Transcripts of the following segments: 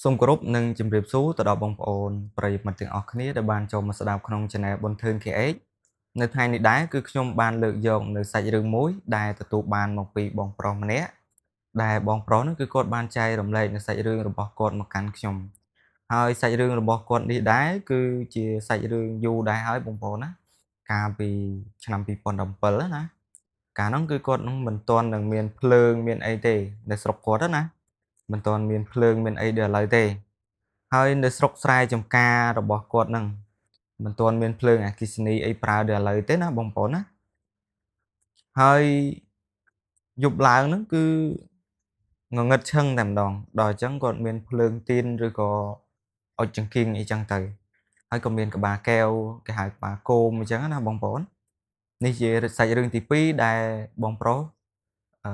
សូមគោរពនិងជម្រាបសួរទៅដល់បងប្អូនប្រិយមិត្តទាំងអស់គ្នាដែលបានចូលមកស្ដាប់ក្នុង Channel ប៊ុនធឿន KH នៅថ្ងៃនេះដែរគឺខ្ញុំបានលើកយកនៅសាច់រឿងមួយដែលទទួលបានមកពីបងប្រុសម្នាក់ដែលបងប្រុសនោះគឺគាត់បានចែករំលែកនៅសាច់រឿងរបស់គាត់មកកាន់ខ្ញុំហើយសាច់រឿងរបស់គាត់នេះដែរគឺជាសាច់រឿងយូរដែរហើយបងប្អូនណាកាលពីឆ្នាំ2017ណាកាលនោះគឺគាត់នឹងមិនទាន់នឹងមានភ្លើងមានអីទេនៅស្រុកគាត់ណាមិនទាន់មានភ្លើងមានអីដូចឥឡូវទេហើយនៅស្រុកស្រែចម្ការរបស់គាត់នឹងមិនទាន់មានភ្លើងអគ្គិសនីអីប្រើដូចឥឡូវទេណាបងប្អូនណាហើយយប់ឡើងហ្នឹងគឺងងឹតឈឹងតែម្ដងដល់អញ្ចឹងគាត់មានភ្លើងទៀនឬក៏អុចចង្គៀងអីចឹងទៅហើយក៏មានក្បាលកែវគេហៅក្បាលគោមអញ្ចឹងណាបងប្អូននេះជាសាច់រឿងទី2ដែលបងប្រុសអឺ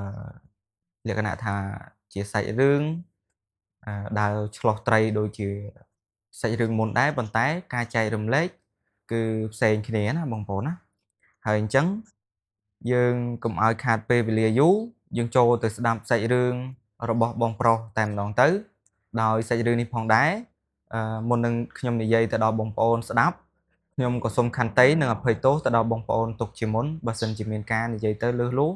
លក្ខណៈថាជាសាច់រឿងដើរឆ្លោះត្រីដូចជាសាច់រឿងមុនដែរប៉ុន្តែការចែករំលែកគឺផ្សេងគ្នាណាបងប្អូនណាហើយអញ្ចឹងយើងកុំឲ្យខាតពេលវេលាយូរយើងចូលទៅស្ដាប់សាច់រឿងរបស់បងប្រុសតែម្ដងទៅដោយសាច់រឿងនេះផងដែរមុននឹងខ្ញុំនិយាយទៅដល់បងប្អូនស្ដាប់ខ្ញុំក៏សូមខន្តីនិងអភ័យទោសទៅដល់បងប្អូនទុកជាមុនបើសិនជាមានការនិយាយទៅលើសលួស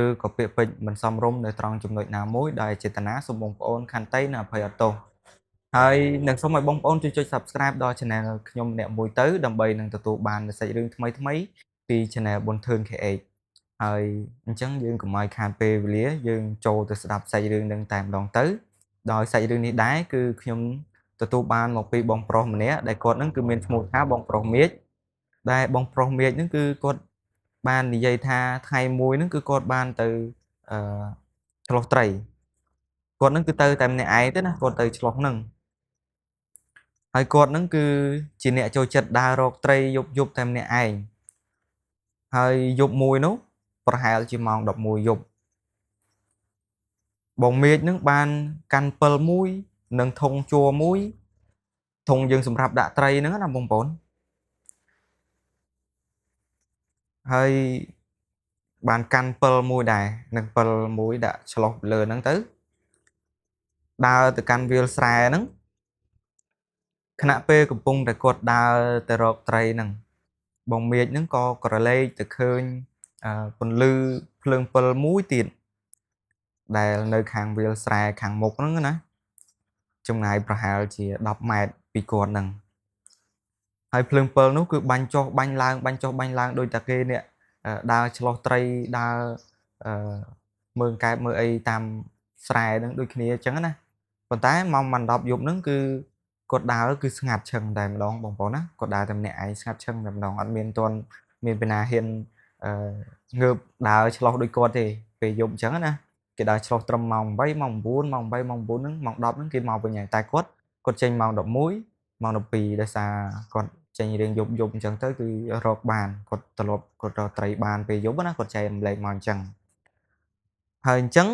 ឬក៏ពាក្យពេចន៍មិនសមរម្យនៅត្រង់ចំណុចណាមួយដោយចេតនាសូមបងប្អូនខន្តីនិងអភ័យទោសហើយនឹងសូមឲ្យបងប្អូនជួយចុច Subscribe ដល់ Channel ខ្ញុំម្នាក់មួយទៅដើម្បីនឹងទទួលបាននូវសាច់រឿងថ្មីៗពី Channel ប៊ុនធឿន KH ហើយអញ្ចឹងយើងកុំឲ្យខាតពេលវេលាយើងចូលទៅស្ដាប់សាច់រឿងនឹងតែម្ដងទៅដោយសាច់រឿងនេះដែរគឺខ្ញុំទទួលបានមកពីបងប្រុសម្នាក់ដែលគាត់នឹងគឺមានឈ្មោះថាបងប្រុសមៀចដែលបងប្រុសមៀចនឹងគឺគាត់បាននិយាយថាថ្ងៃមួយនឹងគឺគាត់បានទៅអឺឆ្លោះត្រីគាត់នឹងគឺទៅតែម្នាក់ឯងទេណាគាត់ទៅឆ្លោះនឹងហើយគាត់នឹងគឺជាអ្នកចូលចិត្តដើររកត្រីយប់យប់តែម្នាក់ឯងហើយយប់មួយនោះប្រហែលជាម៉ោង11យប់បងមៀចនឹងបានកាន់ពិលមួយនិងធុងជួរមួយធុងយើងសម្រាប់ដាក់ត្រីហ្នឹងណាបងប្អូនហើយបានកាន់ពិលមួយដែរនិងពិលមួយដាក់ឆ្លោះលើហ្នឹងទៅដើរទៅកាន់វាលស្រែហ្នឹងខណៈពេលកំពុងតែគាត់ដើរទៅរកត្រីហ្នឹងបងមៀចហ្នឹងក៏ក្រឡេកទៅឃើញពន្លឺភ្លើងពិលមួយទៀតដែលនៅខាងវាលស្រែខាងមុខហ្នឹងណាចម្ងាយប្រហែលជា10ម៉ែត្រពីគាត់ហ្នឹងហើយភ្លើងពិលនោះគឺបាញ់ចុះបាញ់ឡើងបាញ់ចុះបាញ់ឡើងដោយតែគេអ្នកដើរឆ្លោះត្រីដើរមើលកែបមើលអីតាមស្រែហ្នឹងដូចគ្នាអញ្ចឹងណាប៉ុន្តែម៉ោង10យប់ហ្នឹងគឺគាត់ដើរគឺស្ងាត់ឈឹងតែម្ដងបងប្អូនណាគាត់ដើរតែម្នាក់ឯងស្ងាត់ឈឹងតែម្ដងអត់មានទាន់មានពីណាហ៊ានងើបដើរឆ្លោះដូចគាត់ទេពេលយប់អញ្ចឹងណាគេដើរឆ្លោះត្រឹមម៉ោង8ម៉ោង9ម៉ោង8ម៉ោង9ហ្នឹងម៉ោង10ហ្នឹងគេមកវិញហើយតែគាត់ចេញម៉ោង11ម៉ោង12ដោយសារគាត់ចេញរៀងយប់យប់អញ្ចឹងទៅគឺរកបានគាត់ត្រឡប់គាត់រកត្រីបានពេលយប់ណាគាត់ចែករំលែកមកអញ្ចឹងហើយអញ្ចឹង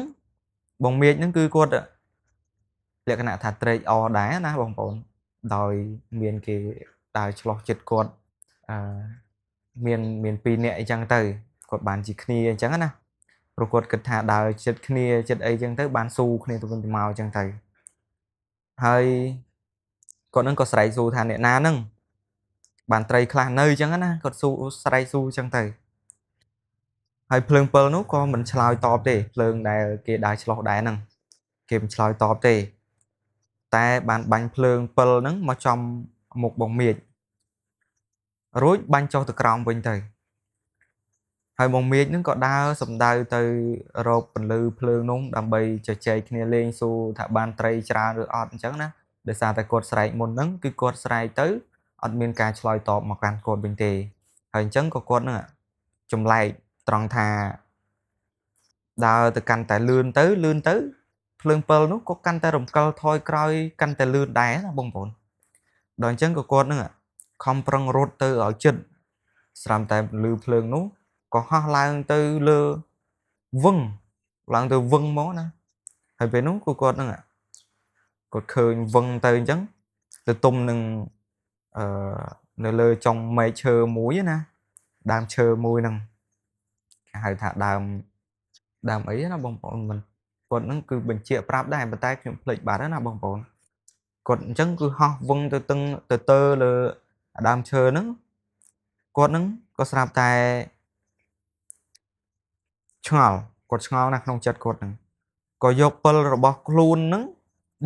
បងមៀចហ្នឹងគឺគាត់លក្ខណៈថាត្រេកអរដែរណាបងប្អូនដោយមានគេដើរឆ្លោះចិត្តគាត់មាន2នាក់អីចឹងទៅគាត់បានជាគ្នាអញ្ចឹងណាព្រោះគាត់គិតថាដើរចិត្តគ្នាចិត្តអីចឹងទៅបានស៊ូគ្នាទៅវិញទៅមកអញ្ចឹងទៅហើយគាត់នឹងក៏ស្រែកស៊ូថាអ្នកណាហ្នឹងបានត្រីខ្លះនៅអញ្ចឹងណាគាត់ស៊ូស្រែកស៊ូអញ្ចឹងទៅហើយភ្លើងពិលនោះក៏មិនឆ្លើយតបទេភ្លើងដែលគេដើរឆ្លោះដែរហ្នឹងគេមិនឆ្លើយតបទេតែបានបាញ់ភ្លើងពិលហ្នឹងមកចំមុខបងមៀចរួចបាញ់ចុះទៅក្រោមវិញទៅហើយបងមៀចហ្នឹងក៏ដើរសំដៅទៅរកពន្លឺភ្លើងនោះដើម្បីជជែកគ្នាលេងសួរថាបានត្រីច្រើនឬអត់អញ្ចឹងណាដោយសារតែគាត់ស្រែកមុនហ្នឹងគឺគាត់ស្រែកទៅអត់មានការឆ្លើយតបមកកាន់គាត់វិញទេហើយអញ្ចឹងក៏គាត់ហ្នឹងចម្លែកត្រង់ថាដើរទៅកាន់តែលឿនទៅលឿនទៅភ្លើងពិលនោះក៏កាន់តែរំកិលថយក្រោយកាន់តែលឿនដែរណាបងប្អូនដល់អញ្ចឹងក៏គាត់ហ្នឹងខំប្រឹងរត់ទៅឲ្យជិតស្រាប់តែពន្លឺភ្លើងនោះក៏ហោះឡើងទៅលើវឹងឡើងទៅវឹងមកណាហើយពេលនោះក៏គាត់ហ្នឹងគាត់ឃើញវឹងទៅអញ្ចឹងទៅទុំនឹងនៅលើចុងមែកឈើមួយណាដើមឈើមួយហ្នឹងគេហៅថាដើមអីណាបងប្អូនមិនគាត់ហ្នឹងគឺបញ្ជាក់ប្រាប់ដែរប៉ុន្តែខ្ញុំភ្លេចបាត់ហើយណាបងប្អូន គាត់អញ្ចឹងគឺហោះវឹងទៅតឹងទៅទើលើដើមឈើហ្នឹងគាត់ហ្នឹងក៏ស្រាប់តែឆ្ងល់គាត់ឆ្ងល់ណាស់ក្នុងចិត្តគាត់ហ្នឹងក៏យកពិលរបស់ខ្លួនហ្នឹង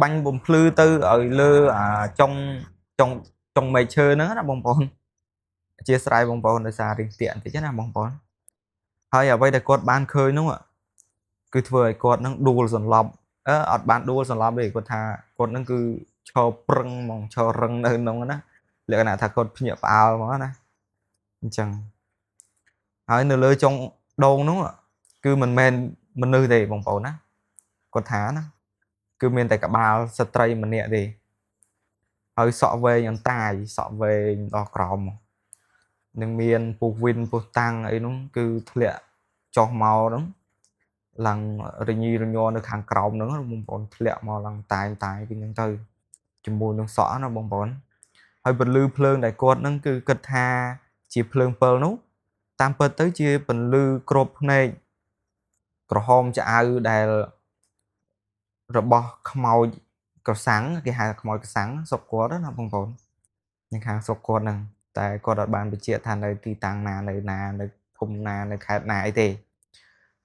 បាញ់បំភ្លឺទៅឲ្យលើអាចុងចុងចុងមែកឈើហ្នឹងណាបងប្អូនអធិស្ឋានបងប្អូនដោយសាររឿងតាក់បន្តិចណាបងប្អូនហើយអ្វីដែលគាត់បានឃើញនោះគឺធ្វើឲ្យគាត់នឹងដួលសន្លប់អត់បានដួលសន្លប់ទេគាត់ថាគាត់នឹងគឺឈរប្រឹងហ្មងឈររឹងនៅក្នុងណាលក្ខណៈថាគាត់ភ្ញាក់ផ្អើលហ្មងណាអញ្ចឹងហើយនៅលើចុងដងនោះគឺមិនមែនមនុស្សទេបងប្អូនណាគាត់ថាណាគឺមានតែក្បាលស្ត្រីម្នាក់ទេហើយសក់វែងអន្តាយសក់វែងដល់ក្រោមនឹងមានពុះវិនពុះតាំងអីនោះគឺធ្លាក់ចុះមកហ្នឹងឡើងរញីរញ័រនៅខាងក្រោមហ្នឹងបងប្អូនធ្លាក់មកឡើងតែងតែវិញហ្នឹងទៅជាមួយនឹងសក់ណាបងប្អូនហើយពន្លឺភ្លើងដែលគាត់ហ្នឹងគឺគិតថាជាភ្លើងពិលនោះតាមពិតទៅជាពន្លឺគ្របភ្នែកក្រហមឆ្អៅដែលរបស់ខ្មោចក្រសាំងគេហៅខ្មោចក្រសាំងស្រុកគាត់ណាបងប្អូននៅខាងស្រុកគាត់ហ្នឹងតែគាត់អត់បានបញ្ជាក់ថានៅទីតាំងណានៅណានៅភូមិណានៅខេត្តណាអីទេ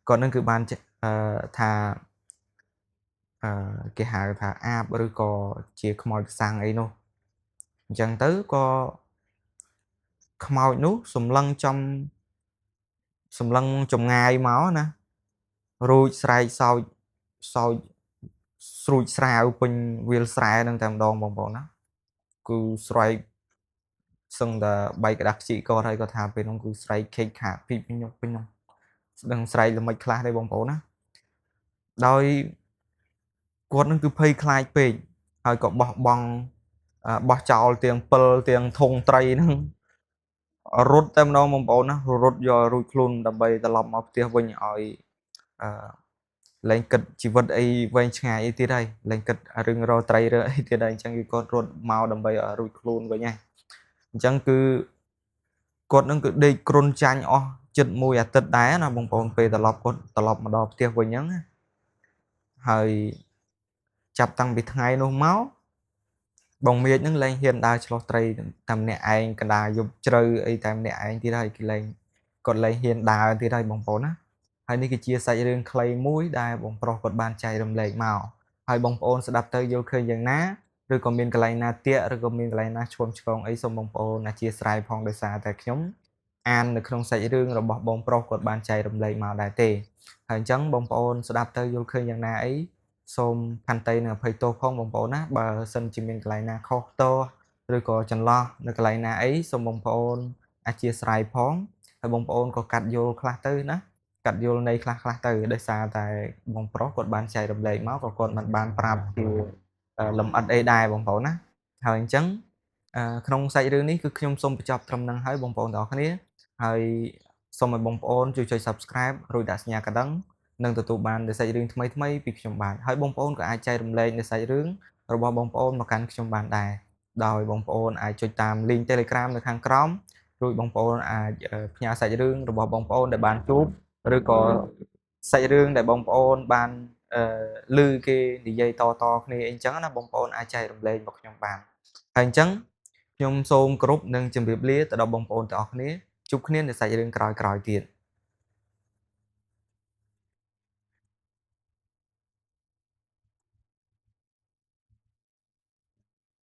គាត់នឹងគឺបានថាគេហៅថាអាបឬក៏ជាខ្មោចក្រសាំងអីនោះអញ្ចឹងទៅក៏ខ្មោចនោះសម្លឹងចំសម្លឹងចម្ងាយមកណារួចស្រែកសោចសោចស្រួចស្រាវពេញវាលស្រែនឹងតែម្ដងបងប្អូនណាគឺស្រែកសឹងតែបែកក្តារខ្ជីគាត់ហើយគាត់ថាពេលនោះគឺស្រែកខេកខាពីពេញនោះពេញនោះស្ដឹងស្រែកល្មិចខ្លះទេបងប្អូនណាដោយគាត់នឹងគឺភ័យខ្លាចពេកហើយក៏បោះបង់បោះចោលទាំងពិលទាំងធុងត្រីហ្នឹងរត់តែម្ដងបងប្អូនណារត់យករួចខ្លួនដើម្បីត្រឡប់មកផ្ទះវិញឲ្យអឺលែងគិតជីវិតអីវែងឆ្ងាយអីទៀតហើយលែងគិតរឿងរកត្រីរឿងអីទៀតហើយអញ្ចឹងគឺគាត់រត់មកដើម្បីឲ្យរួចខ្លួនវិញហើយអញ្ចឹងគឺគាត់នឹងគឺដេកគ្រុនចាញ់អស់ចិត្តមួយអាទិត្យដែរណាបងប្អូនពេលត្រឡប់គាត់ត្រឡប់មកដល់ផ្ទះវិញហ្នឹងណាហើយចាប់តាំងពីថ្ងៃនោះមកបងមៀចនឹងលែងហ៊ានដើរឆ្លោះត្រីតែម្នាក់ឯងកណ្ដាលយប់ជ្រៅអីតែម្នាក់ឯងទៀតហើយគេលែងគាត់លែងហ៊ានដើរទៀតហើយបងប្អូនណាហើយនេះគឺជាសាច់រឿងខ្លីមួយដែលបងប្រុសគាត់បានចែករំលែកមកហើយបងប្អូនស្ដាប់ទៅយល់ឃើញយ៉ាងណាឬក៏មានកន្លែងណាទាក់ឬក៏មានកន្លែងណាឆ្វឹងឆ្គងអីសូមបងប្អូនអធិស្ឋានផងដោយសារតែខ្ញុំអាននៅក្នុងសាច់រឿងរបស់បងប្រុសគាត់បានចែករំលែកមកដែរទេហើយអញ្ចឹងបងប្អូនស្ដាប់ទៅយល់ឃើញយ៉ាងណាអីសូមខន្តីនិងអភ័យទោសផងបងប្អូនណាបើសិនជាមានកន្លែងណាខុសទោសឬក៏ចន្លោះនៅកន្លែងណាអីសូមបងប្អូនអធិស្ឋានផងហើយបងប្អូនក៏កាត់យល់ខ្លះទៅណាកាត់យល់នៃខ្លះខ្លះទៅដោយសារតែបងប្រុសគាត់បានចែករំលែកមកក៏គាត់មិនបានប្រាប់ជាលម្អិតអីដែរបងប្អូនណាហើយអញ្ចឹងក្នុងសាច់រឿងនេះគឺខ្ញុំសូមបញ្ចប់ត្រឹមហ្នឹងហើយបងប្អូនទាំងអស់គ្នាហើយសូមឲ្យបងប្អូនជួយចុច Subscribe រួចដាក់សញ្ញាកណ្ដឹងនិងទទួលបាននូវសាច់រឿងថ្មីៗពីខ្ញុំបាទហើយបងប្អូនក៏អាចចែករំលែកនូវសាច់រឿងរបស់បងប្អូនមកកាន់ខ្ញុំបានដែរដោយបងប្អូនអាចចុចតាម link Telegram នៅខាងក្រោមរួចបងប្អូនអាចផ្ញើសាច់រឿងរបស់បងប្អូនដែលបានជួបឬក៏សាច់រឿងដែលបងប្អូនបានឮគេនិយាយតៗគ្នាអីចឹងណាបងប្អូនអាចចែករំលែកមកខ្ញុំបានហើយអញ្ចឹងខ្ញុំសូមគោរពនិងជម្រាបលាទៅដល់បងប្អូនទាំងអស់គ្នាជួបគ្នានៅសាច់រឿងក្រោយៗទៀត។